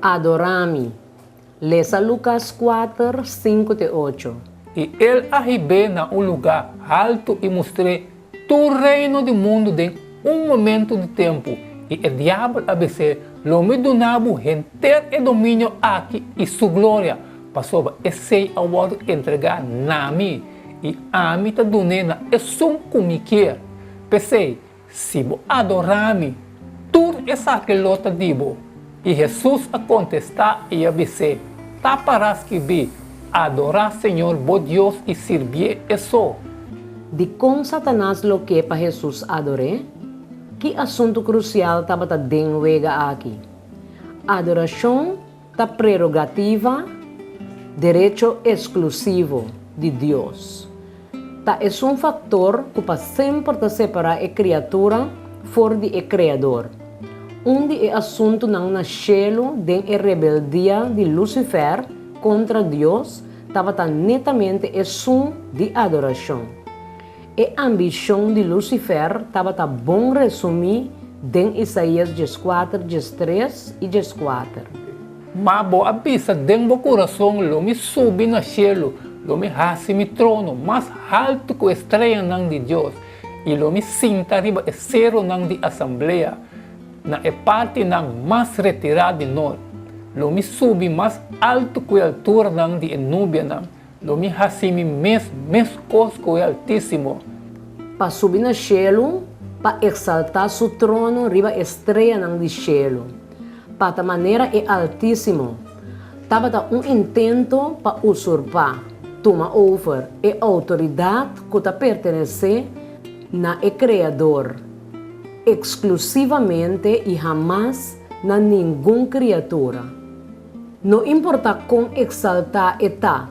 Adorá mi. Lesa Lukas kuater, sinku te ocho. I el a hib'é na un lugá haltu i mustr'é tur reino di mundu den un momentu di tempu. I e diabel a bis'é, Lo mi duna bo henter e dominio aki i su gloria, pasobra esei a wòrdu entregá na mi, i ami ta dun'é na esun ku mi kier. P'esei, Si bo adorá mi, tur esaki lo ta di bo. I Hesus a kontestá i a bis'é, Ta pará skibí, Adorá Señor bo Dios i sirbié e so. Dikon Satanas lo ke pa Hesus ador'é? Ki asuntu krusial tabata den wega aki? Adorashon ta prerogativa, derecho esklusivo, di Dios. Ta esun faktor ku pa semper ta separá e kriatura for di e Kreador. Un di e asuntunan na shelu den e rebeldia di Lusifèr kontra Dios tabata netamente esun di adorashon. E ambishon di Lusifèr tabata bon resumí den Isaías dieskuater, diestres i dieskuater. Ma bo a bisa den bo kurason, Lo mi subi na shelu, lo mi hasi mi trono mas haltu ku e streanan di Dios, i lo mi sinta riba e serunan di asamblea, na e partinan mas retirá di nort. Lo mi subi mas altu ku e alturanan di e nubianan. Lo mi hasi mi mes meskos ku e Altísimo. Pa subi na shelu, pa eksaltá su trono riba e streanan di shelu, pa ta manera e Altísimo. Tabata un intento pa usurpá, tuma over, e outoridat ku ta pertenesé na e Kreador, eksklusivamente i hamas na ningun kriatura. No importá kon eksaltá e ta,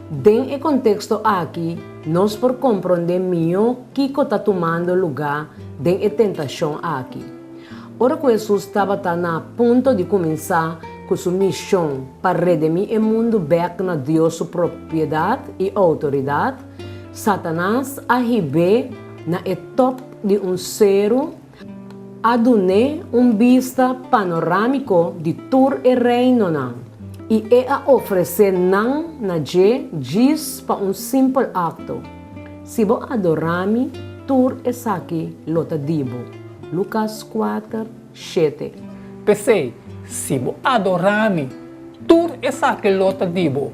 den e konteksto aki nos por komprondé mihó kiko ta tumando lugá den e tentashon aki. Ora ku Hesus tabata na punto di kuminsá ku su mishon pa redemí e mundu bèk na Dios su propiedat i outoridat, Satanas a hib'é na e tòp di un seru A dun'é un bista panorámiko di tur e reinonan, i e a ofresé nan na dje djis pa un simpel akto, Si bo adorá mi, tur esaki lo ta di bo. Lukas kuater, shete. P'esei, si bo adorá mi, tur esaki lo ta di bo.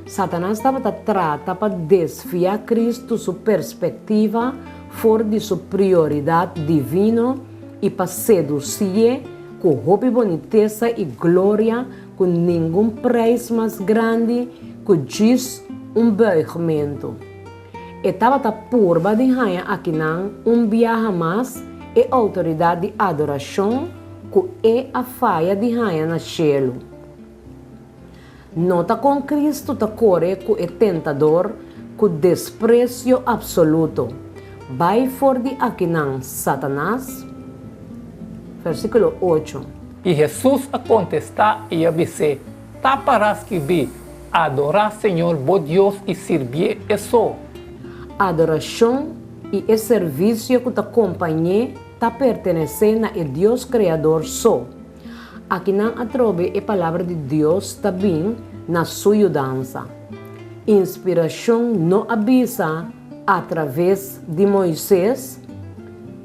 Satanas tabata trata pa desviá Kristu su perspektiva for di su prioridat divino i pa sedusié ku hopi bonitesa i gloria ku ningun preis mas grandi ku djis un buigmentu. E tabata purba di haña akinan un biaha mas e outoridat di adorashon ku e a faya di haña na shelu. Nota kon Kristu ta kore ku e tentador ku despresio apsoluto, Bai for di akinan, Satanas! Versíkulo ocho. I Hesus a kontestá i a bis'é, Ta pará skibí, Adorá Señor bo Dios i sirbié e so. Adorashon i e servisio ku ta kompañ'é ta pertenesé na e Dios Kreador so. Akinan atrobe e Palabra di Dios ta bin na su yudansa. Inspirashon no a bisa atraves di Moises,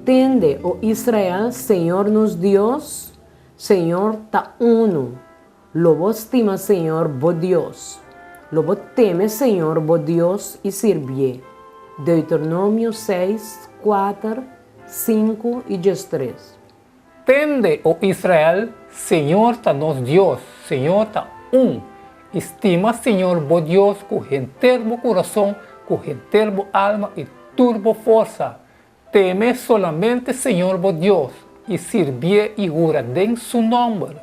Tende, o Israel, Señor nos Dios, Señor ta unu. Lo bo stima Señor bo Dios. Lo bo teme Señor bo Dios i sirbié. Deuteronomio seis, kuater, sinku i diestres. Tende, o Israel, Señor ta nos Dios, Señor ta un. I stima Señor bo Dios ku henter bo kurason, ku henter bo alma i tur bo forsa. Teme solamente Señor bo Dios i sirbié i hura den su nòmber.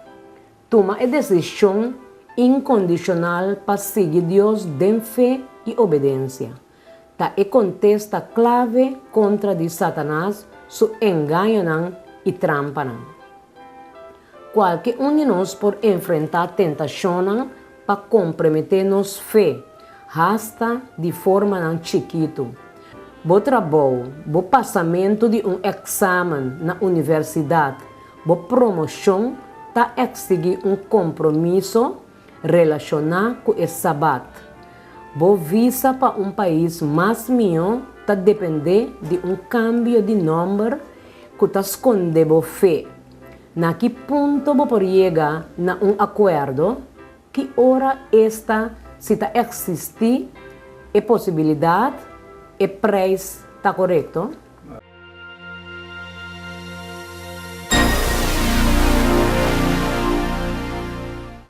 Tuma e desishon inkondishonal pa sigui Dios den fe i obedensia. Ta e kontesta klave kontra di Satanas su engañonan i trampanan. Kualke un di nos por enfrentá tentashonnan pa komprometé nos fe, hasta di formanan chikitu. Bo trabou, bo pasamentu di un èksamen na universidat, bo promoshon. ta eksigí un kompromiso relashoná ku e Sabat. Bo visa pa un pais mas mihó ta dependé di un kambio di nòmber ku ta skonde bo fe. Na ki punto bo por yega na un akuerdo? Ki ora esta si ta eksistí e posibilidat, e preis ta korekto?